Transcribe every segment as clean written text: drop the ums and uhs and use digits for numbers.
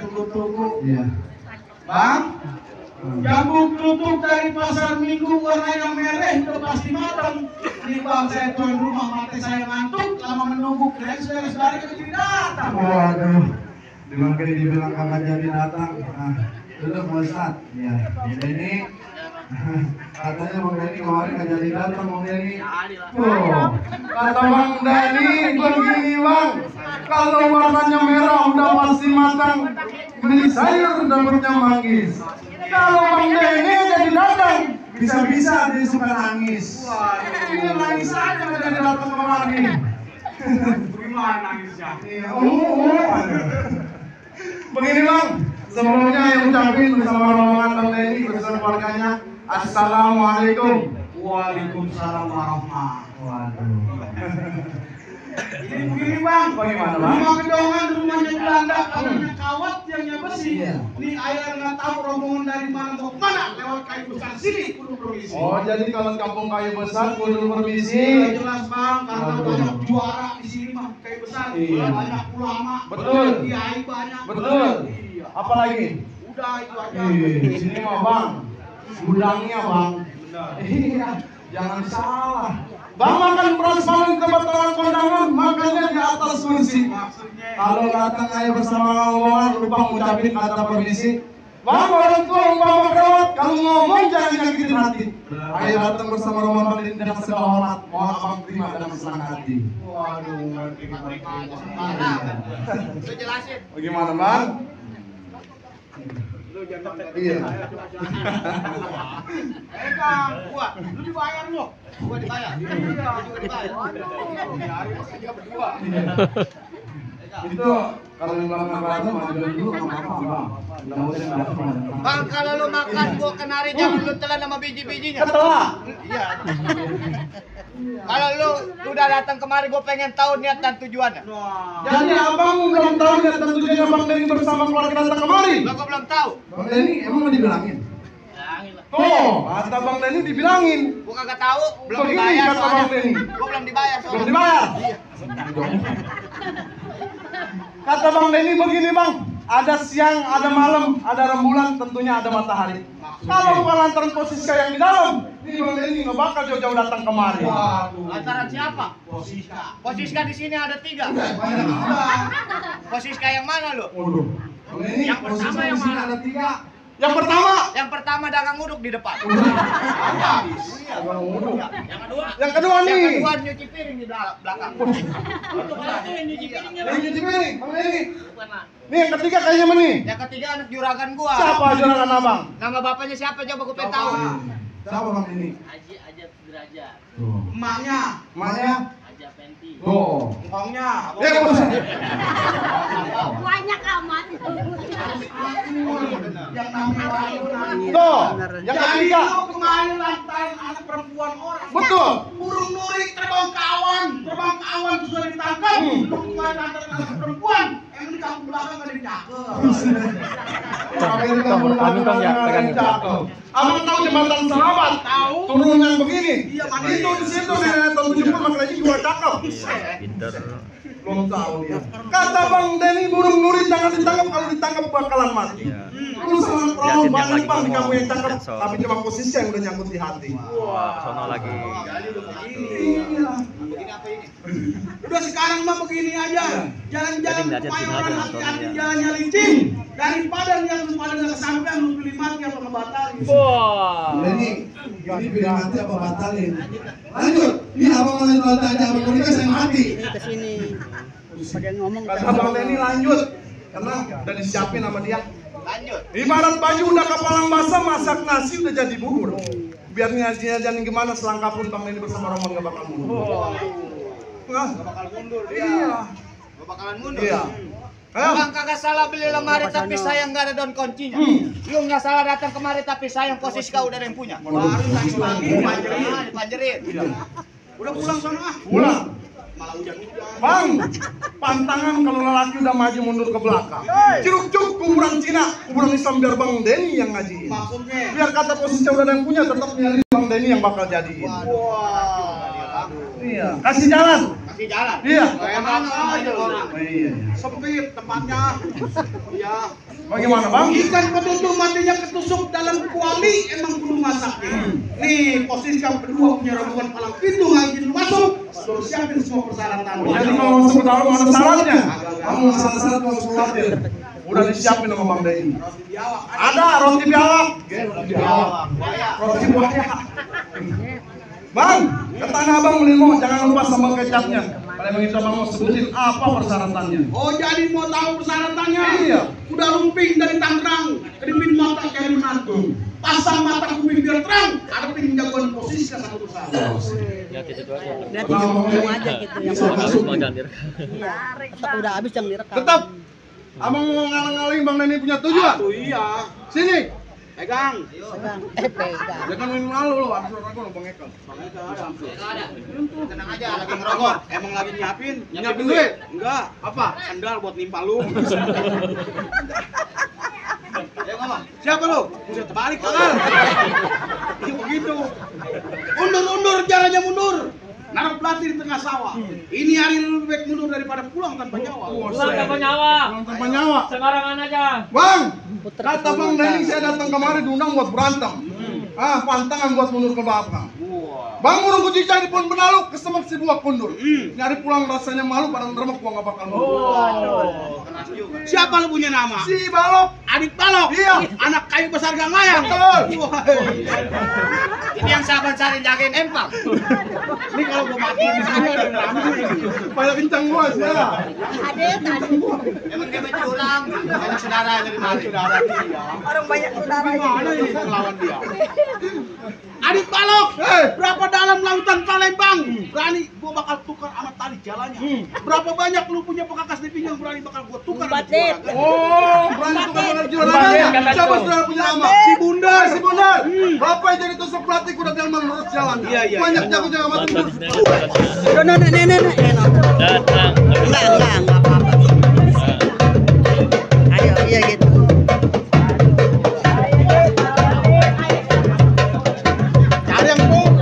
tunggu. Iya. Bang, jambu tutup dari pasar Minggu warna yang merah itu pasti matang. Ini bang, saya tuan rumah, mata saya ngantuk, lama menunggu keren saudara-saudara tidak datang. Waduh, dimakai dibilang kakak jadi datang. Nah, duduk Pak Ustad. Ya, ini katanya Bang Dani kemarin nggak jadi datang Bang Dani. Kata Bang Dani begini Bang, kalau warnanya merah udah pasti matang, beli sayur dapatnya manggis. Kalau Bang Dani jadi datang, bisa-bisa dia suka nangis. Ini nangis aja nggak jadi datang kemarin. Gimana nangisnya? Begini Bang, sebelumnya yang ucapin bersama rombongan Bang Dani bersama keluarganya, Assalamualaikum. Waalaikumsalam warahmatullahi. Waduh. Ini begini bang, Bagaimana bang? Rumah gedongan, rumahnya Belanda, kalaunya kawat, tiangnya besi. Iya. Ini ayah nggak tahu rombongan dari mana mau kemana, lewat kayu besar sini, kudu permisi. Oh, jadi kalau kampung kayu besar kudu permisi. Iya jelas bang, karena banyak juara di sini mah kayu besar, Iya. banyak ulama, Betul. kiai banyak. Betul. Iya. Apalagi? Udah itu aja. Di sini mah bang, gudangnya bang. Benar. Iya, jangan salah. Bang makan beras paling tempat orang kondangan, makannya di atas kursi. Maksudnya. Kalau datang ayo bersama rombongan, lupa ngucapin kata permisi. Bang, orang tua umpama perawat, kalau ngomong jangan nyakitin hati. Ayo datang bersama rombongan ini dengan segala hormat. Mohon abang terima dengan senang hati. Waduh, Lu jelasin. Bagaimana bang? Iya. Kang, lu dibayar lo. Gua dibayar. Iya. Gua juga dibayar. Hari kerja berdua. Itu kalau yang belakang batu maju dulu nggak apa-apa bang. Nggak usah belakang. Bang, kalau lu makan buah kenari jangan lu telan sama biji-bijinya. Ketelah. Iya. Kalau lu udah datang kemari gua pengen tahu niat dan tujuannya. Wah. Jadi abang belum tahu niat dan tujuannya Bang Deni bersama keluarga datang kemari. Gua belum tahu. Bang Deni emang mau dibilangin? Tuh, kata Bang Deni dibilangin. Gua kagak tahu, belum Begini dibayar kata Bang soalnya. Deni. Gua belum dibayar Belum soalnya. dibayar. Iya. Kata Bang Deni begini Bang, ada siang, ada malam, ada rembulan, tentunya ada matahari. Kalau bukan lantaran posisi yang di dalam, ini Bang Deni nggak bakal jauh-jauh datang kemari. Waduh. Lantaran siapa? Posisinya. Posisinya di sini ada 3. Banyak juga. Posisinya yang mana lu? Waduh. Bang Deni, Yang pertama posisi yang di sini mana? ada 3. Yang pertama. Yang pertama dagang uduk di depan. Yang kedua nih. Yang kedua nyuci piring di belakang. Yang nyuci piring, Bang Deni. Nih yang ketiga kayaknya mana nih? Yang ketiga anak juragan gua. Siapa juragan abang? Nama bapaknya siapa coba gua pengen tahu. Siapa Bang Deni? Haji Ajat Derajat, Tuh. Emaknya, Emaknya? Aja Penti. Tuh. engkongnya. Ya bos. Banyak amat. Yang namanya Tuh. Yang Jadi ketiga. lu kemarin lantaran anak perempuan orang. Betul. Burung nuri terbang ke awan sudah ditangkap. Lu kemarin lantaran anak perempuan. Emang di kampung belakang nggak ada yang cakep. Abang tahu jembatan Sahabat? Tahu. Turunan begini. Iya, mana Itu di situ nenek tahun 70 makanya juga cakep. Pinter. Belum tahu dia. Kata Bang Deni burung nuri jangan ditangkap, kalau ditangkap bakalan mati. Lu sangat perahu Liatin yang banget lagi Bang di ngomong, kamu yang cakep, sensor. tapi cuma posisi yang udah nyangkut di hati. Wah, sono lagi. Iya. Udah sekarang mah begini aja. Jalan-jalan Jadi ngeliatin Kemayoran sini aja hati-hati nontonnya. jalannya licin. Daripada lihat lu pada nggak kesampean lu pilih mati apa ngebatalin. Deni, ini pilih mati apa batalin? Lanjut. Ini abang mau lanjut aja, abang mau nikah saya mati. Ke sini. Pakai ngomong. Kata Bang Deni lanjut. Karena udah disiapin sama dia. Lanjut. Ibarat baju udah kepalang basah, masak nasi udah jadi bubur. Biar ngaji-ngajian gimana selangkah pun Bang Deni bersama rombongan gak bakal mundur. Nggak? Gak bakal mundur dia. Iya. Gak bakalan mundur. Iya. Ayo. Bang kagak salah beli lemari tapi sayang gak ada daun kuncinya. Lu nggak salah datang kemari tapi sayang posisi kau udah ada yang punya. Baru tadi pagi dipanjerin. Dipanjerin. Udah pulang sana ah. Pulang. Malah hujan-hujan. Bang, pantangan kalau lelaki udah maju mundur ke belakang. Ciruk-cuk kuburan Cina, kuburan Islam biar Bang Deni yang ngajiin. Maksudnya. Biar kata posisi udah ada yang punya, tetap nyari Bang Deni yang bakal jadiin. Wah. Iya. Kasih jalan. Kasih Masih jalan. Iya. Enak aja. Oh, iya. Sempit tempatnya. Iya. Bagaimana bang? Ikan betutu matinya ketusuk dalam kuali emang kudu masaknya. Nih posisi yang kedua punya rombongan palang pintu nggak izin masuk. Suruh siapin semua persyaratan. Jadi kalau masuk ke dalam ada syaratnya. Kamu syarat harus khawatir. Udah disiapin sama Bang Denny. Roti biawak. Ada roti biawak. Roti biawak. Roti buaya. Bang, ke Tanah Abang Melimo, jangan lupa sambal kecapnya. Kalau begitu Bang mau sebutin apa persyaratannya. Oh jadi mau tahu persyaratannya? Iya. Kuda lumping dari Tangerang, kedipin mata kayak Mantung. Pasang mata kuping biar terang, adepin jagoan posisi yang satu besar. Ya gitu doang. Berarti ngomong aja gitu yang Masuk jangan direkam. iya. Tetap udah habis yang direkam. Tetap. Abang mau ngalang-ngaling Bang Denny punya tujuan. Tuh iya. Sini. Pegang. Pegang. Pegang. Jangan main malu lo, aku lo Bang Eka. Tenang aja, lagi ngerokok. Emang lagi nyiapin? Nyiapin duit? Enggak. Apa? Sandal buat nimpa lu. Ya ngomong. Siapa lu? Buset terbalik tangan. Iya begitu. Undur jalannya mundur. Naruh pelatih di tengah sawah. Ini hari lu lebih baik mundur daripada pulang tanpa nyawa. Pulang tanpa nyawa. Pulang tanpa nyawa. Sembarangan aja. Bang, Puter kata Bang Denny saya datang kemari diundang buat berantem. Pantangan buat mundur ke belakang. Bang urung kucicang di pohon benalu, kesemak si buah kundur. Nyari pulang rasanya malu, padahal remek gua gak bakal mundur. Siapa lu punya nama? Si Balok. Adik Balok. Iya. Anak kayu besar gang layang. Betul. Wah. Ini yang sahabat sari jagain empang. Ini kalau gua mati di sini Supaya kencang gua sih ya. Emang dia berulang. Banyak saudara dari mana? saudara dia. Orang banyak saudara Gimana ini melawan dia? Adik Balok, Hei. berapa dalam lautan Palembang? Berani gua bakal tukar sama tali jalannya. Berapa banyak lu punya pekakas di pinggang berani bakal gua tukar sama Batit. juragan. Oh, berani tukar dengan juaranya. Siapa saudara punya nama? Si Bundar. Si Bundar. Bapak yang jadi tusuk pelatih kuda delman lurus jalan. Iya, iya, Banyak iya. jago-jago amat Nonton mundur. di sini aja, nonton di sini. Udah nenek. Datang. Enggak apa-apa. Ayo, iya gitu. Cari yang pung.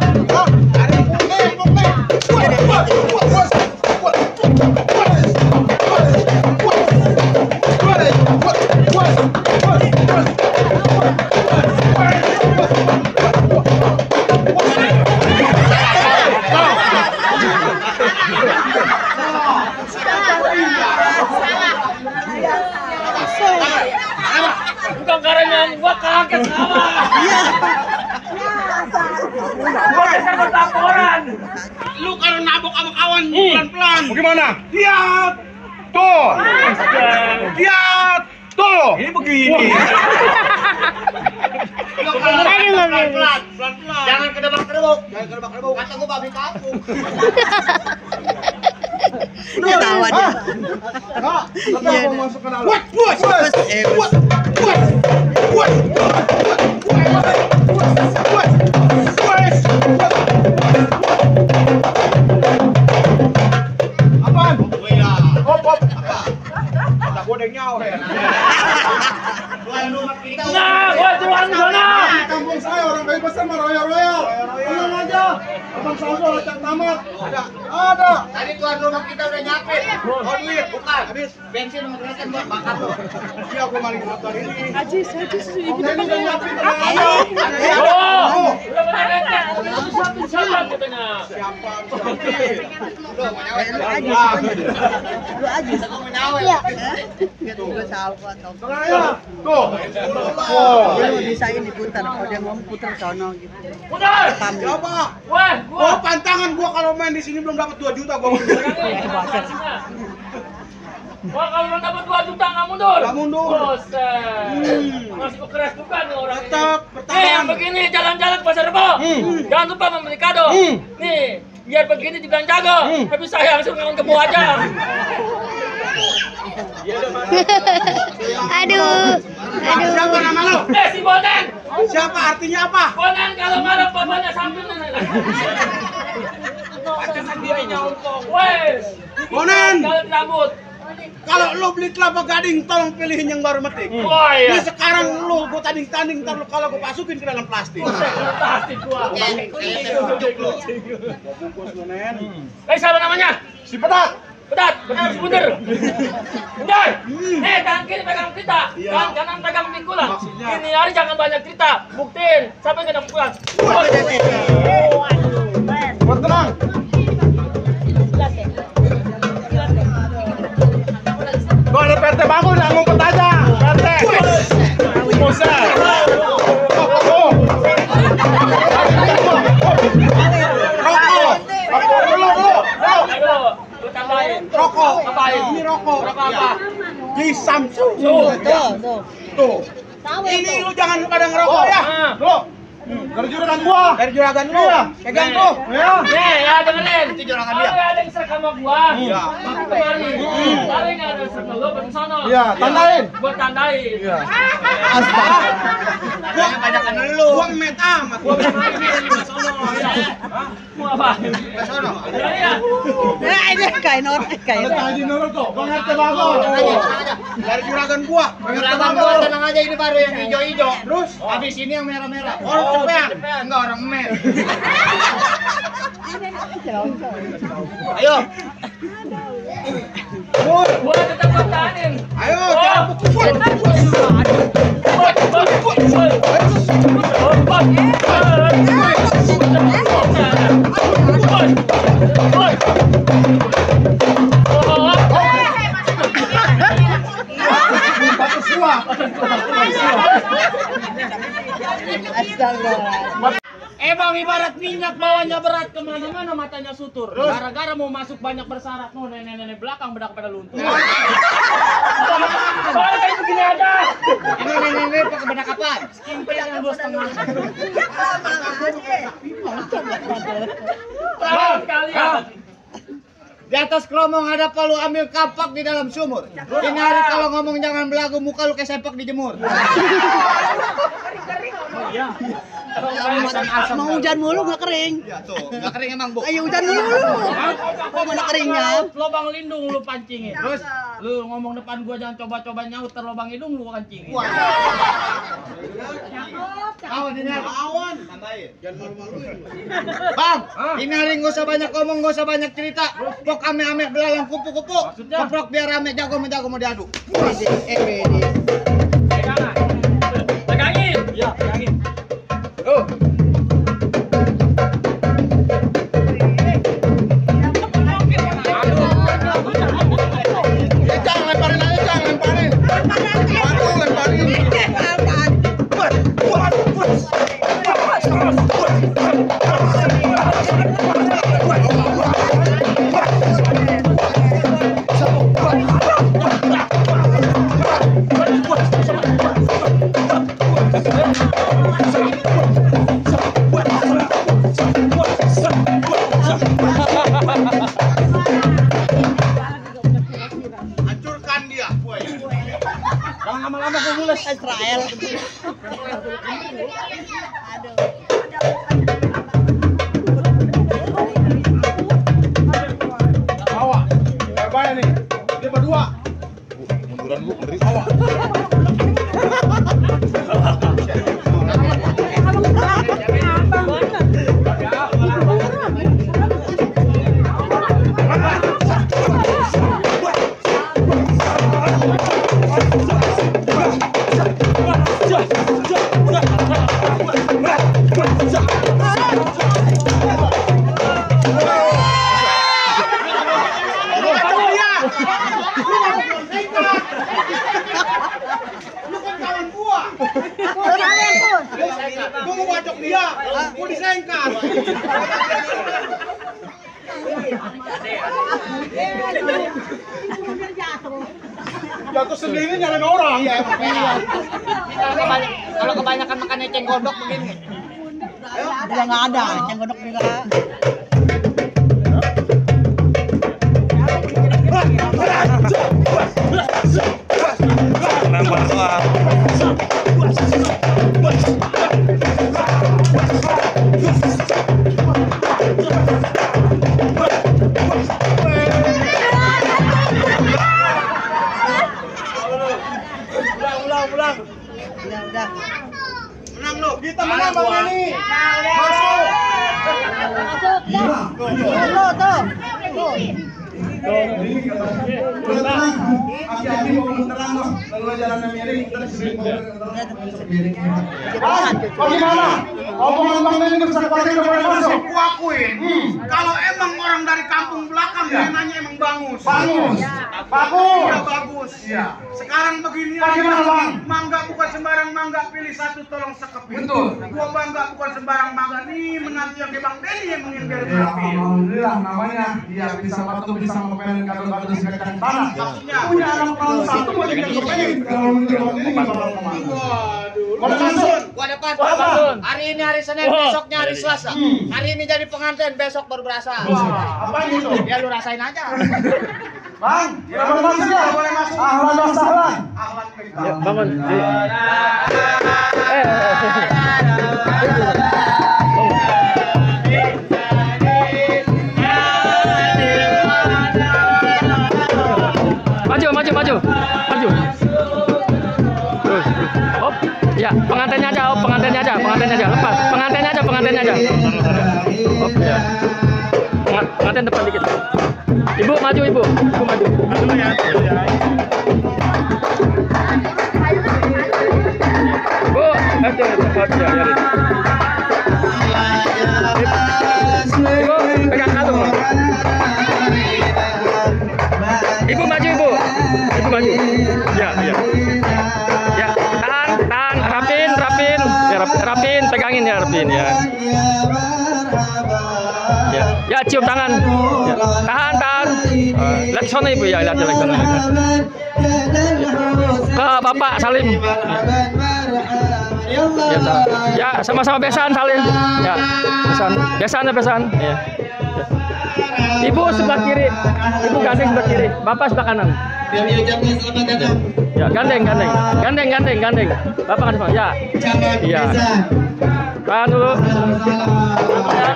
Cari yang pung. Bukan karena gua kaget sama. Gua kesana laporan. Lu kalau nabok sama kawan pelan-pelan. Bagaimana? Lihat. Tuh. Lihat. Tuh. Ini begini. Lu kalau pelan-pelan. Jangan kedebak-kedebuk. Kata gua babi kampung. Ketawa dia. Iya. Masuk ke dalam. Apaan? Hop hop. Kata gua ada yang nyawa ya. Tuan rumah kita. Nah, gua jualan di sana. Kampung saya orang kayu besar mah royal. Tenang aja. Abang Saldo acak tamat. Ada. Tadi tuan rumah kita udah nyapin. Oh duit, bukan. Habis bensin sama kereta buat bakar lo. Iya gua maling motor ini. Bang Denny udah nyiapin. Oh, udah pada lecet. Siapa katanya? Siapa? Udah mau nyawet. Lu aja. Lu aja. Kita mau nyawet. Gitu gua salva atau. Tenang aja. Tuh. Dia mau bisa ini putar. Kalau dia ngomong putar sono gitu. Putar. Paham. Siapa? Wah, Oh pantangan gua kalau main di sini belum dapat 2 juta gua. Wah, kalau udah dapat 2 juta nggak mundur. Nggak mundur. Boset. Masih keras juga nih orang ini. Tetap Nih, bertahan. yang begini jalan-jalan ke pasar Rebo. Jangan lupa membeli kado. Nih, biar begini dibilang jago. Tapi saya langsung ngomong kebo aja. Aduh. Siapa nama lu? Si Bonen. Siapa artinya apa? Bonen kalau malam bapaknya sambil sendirinya ongkong. Wes. Bonen. Kalau rambut. Kalau lo beli kelapa gading, tolong pilihin yang baru metik. Wah, iya. Ini sekarang lo gue tanding-tanding, ntar lo kalau gue masukin ke dalam plastik. Plastik gua. Bungkus lo, Nen. Siapa namanya? Si Pedat. Benar, bener. Udah. Tangan kiri pegang kita. Tangan kanan pegang pikula. Ini hari jangan banyak cerita. Buktiin sampai kita pulang. Buat tenang. Gua ada PT bangun, yang ngumpet aja. PT. Buset. Rokok. Ini rokok. Rokok apa? Di Samsung. Tuh. Ini lu jangan pada ngerokok ya. Lu. Dari juragan gua. Dari juragan lu. Pegang tuh. Ya. Nih, ya dengerin. Itu juragan dia. Kalau ada yang serek sama gua, Iya. aku kemari. Kalau nggak ada serek lu, pergi sana. Iya, tandain. Buat tandain. Iya. Astaga. Gua kebanyakan lu. Gua met amat. Gua kemari di sana. Mau apa? Ke sono. Iya. Ini kain orang, kain. Tadi nurut tuh. Bang RT bagus. Dari juragan gua. Juragan gua tenang aja, ini baru yang hijau-hijau. Terus Habis ini yang merah-merah. orang cepean. Enggak, orang mer. Ayo. Gua tetap pertahanin. Ayo, jangan pukul. Bagus gua. Astaga. Emang ibarat minyak bawahnya berat kemana-mana matanya sutur. Gara-gara mau masuk banyak bersyarat no nenek-nenek belakang bedak pada luntur. Soalnya kayak begini aja. Ini nenek-nenek pakai bedak apaan? Kimpe yang 2,5. Sekali ya. Di atas keromong ada palu, ambil kapak di dalam sumur. Ini hari kalau ngomong jangan belagu, muka lu kayak sepak dijemur. Mau hujan mulu nggak kering. Ya tuh, nggak kering emang, Bu. Ayo hujan mulu. Kok mana keringnya? Lobang lindung lu pancingin. Terus lu ngomong depan gua jangan coba-coba nyaut terlobang hidung lu kancingin. Awan ini. Awan. Tambahin. Jangan malu-maluin. Bang, ini hari nggak usah banyak ngomong, nggak usah banyak cerita. Pok ame-ame belalang kupu-kupu. Maksudnya? Keprok biar rame, jago mau diadu. Pegangan. Pegangin. Iya, pegangin. Jangan lemparin aja, jangan lemparin. Batu lemparin. Hancurkan dia. Jangan lama-lama gua mules. Israel. Bawa. Bayar nih. Dia berdua. Munduran gua ngeri. Bawa. Lu kan kawan gua. Gua mau bacok dia. Gua disengkat. Jatuh sendiri nyalain orang. Iya, emang beda. Kalau kebanyakan makan eceng gondok begini. Udah nggak ada, yang godok juga. Udah. Menang lu. Kita menang Bang Denny. Masuk. Gila. Tuh. Hati-hati mau terang loh. Kalau jalannya miring, terus miring. Bagaimana? Omongan Bang Denny bisa pakai kepada masuk. Aku akuin. Kalau emang orang dari kampung belakang dia nanya emang bagus. Bagus. Iya Bagus. bagus. Iya. Sekarang begini Bagaimana, Bang? Mangga bukan sembarang mangga, pilih satu tolong sekeping. Betul. Gua bangga bukan sembarang mangga nih menantu yang di Bang Denny yang mengincar Ya, alhamdulillah namanya dia bisa waktu bisa ngepelin kado-kado sekatan tanah. Maksudnya Punya anak tahun satu mau jadi ngepelin. Kalau menurut ini bakal kemana? Mau masuk. gua dapat. Wah. Hari ini hari Senin, besoknya hari Selasa. Hari ini jadi pengantin, besok baru berasa. Apa itu? Ya lu rasain aja. Bang, boleh masuk ya? Boleh masuk. Ahlan wa sahlan. Ahlan kita. Bangun. Maju. Terus. Hop. Ya, pengantinnya aja, lepas. Pengantinnya aja. Hop, ya. Pengantin depan dikit. Ibu maju. Ibu maju. Bu, Ibu, pegang kalung. Ibu maju. Ya. Ya, tahan, rapin. Ya, rapin, pegangin ya, rapin ya. Ya, cium tangan. Ya. Tahan. Lihat sana Ibu ya, lihat sana. Ke Bapak Salim. Ya, sama-sama besan Salim. Ya, besan. Ya. Ibu sebelah kiri. Ibu gandeng sebelah kiri. Bapak sebelah kanan. Ya, gandeng. Bapak kan sebelah. Ya. Iya. Tahan dulu. Ya.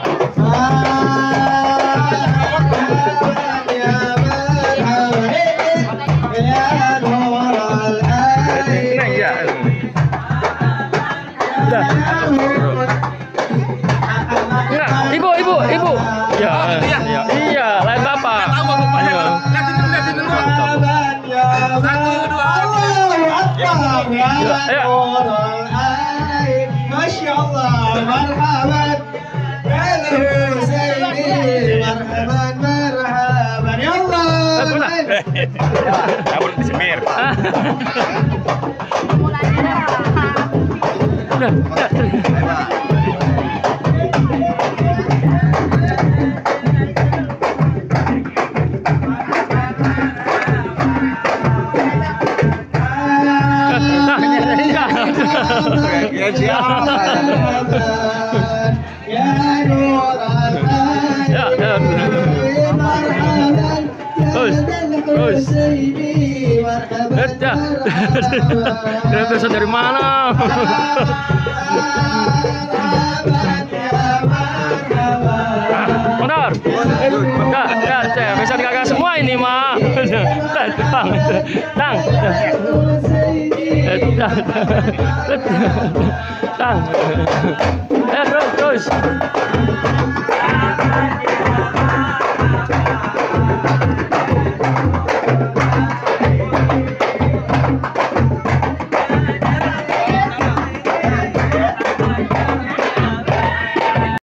Enggak, ibu. Ya. Iya, lain Bapak. Ya. Masya Allah, marhaban. Marhaban. Ya Allah. Kabur di semir. Terus. Kalian bisa dari mana? Benar. Ya, bisa dikagak semua ini mah. Tang. Terus.